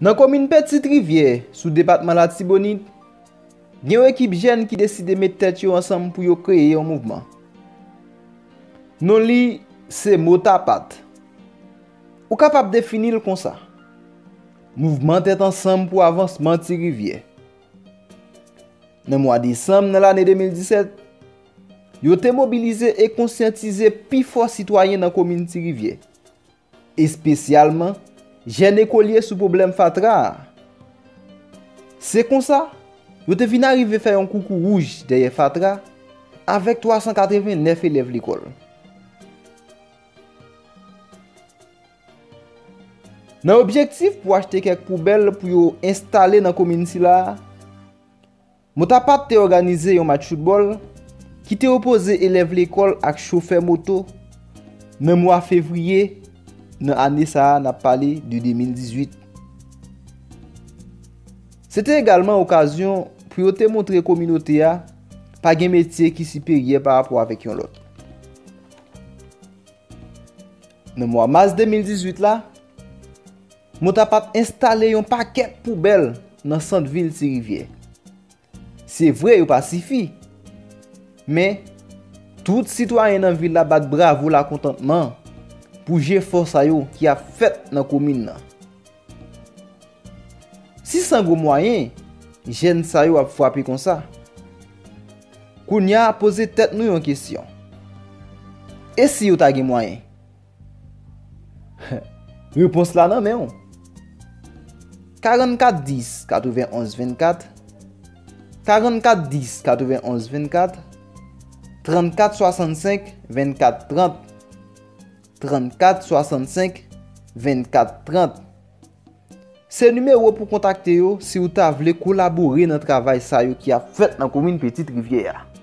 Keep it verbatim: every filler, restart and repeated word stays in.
Nan komin Petite Rivière, sou depatman Latibonit, gen yon ekip jèn ki deside met tèt yo ansanm pou yo kreye yon mouvman. Non li se Motapat. Ou kapab defini l konsa: Mouvman Tèt Ansanm pou Avansman Ti Rivyè. Nan mwa desanm nan lane de mil disèt, yo te mobilize e konsyantize pifò sitwayen nan komin Ti Rivyè, espesyalman jèn ekolye, sou pwoblèm fatra a. Se konsa, yo te vin arive fè yon koukou wouj dèyè fatra avèk twa san katreven nèf elèv lekòl. Nan objektif pou achte kèk poubèl pou yo enstale nan komin sila a, Motapat te òganize yon match foutbòl ki te opoze elèv lekòl ak chofè moto nan mwa fevriye nan ane sa a, n ap pale de de mil dizuit. Se te egalman okazyon pou yo te montre kominote a pa gen metye ki siperyè pa rapò avèk yon lòt. Nan mwa mas de mil dizuit la, Motapat enstale yon pakèt poubèl nan sant vil Ti Rivyè. Se vre, yo pa sifi, men tout sitwayen nan vil la bat bravo lakontantman pou jefò sa yo ki ap fèt nan komin nan. Si san gwo mwayen, jèn sa yo ap frape konsa. Kounye a, poze tèt nou yon kesyon: e si yo ta gen mwayen? Repons la nan men w. Karannkat dis katrevenonz vennkat, karannkat dis katrevenonz vennkat, trannkat swasannsenk vennkat trant, trannkat swasannsenk vennkat trant. Se nimewo pou kontakte yo si w ta vle kolabore nan travay sa yo ki ap fèt nan komin Petite Rivière a.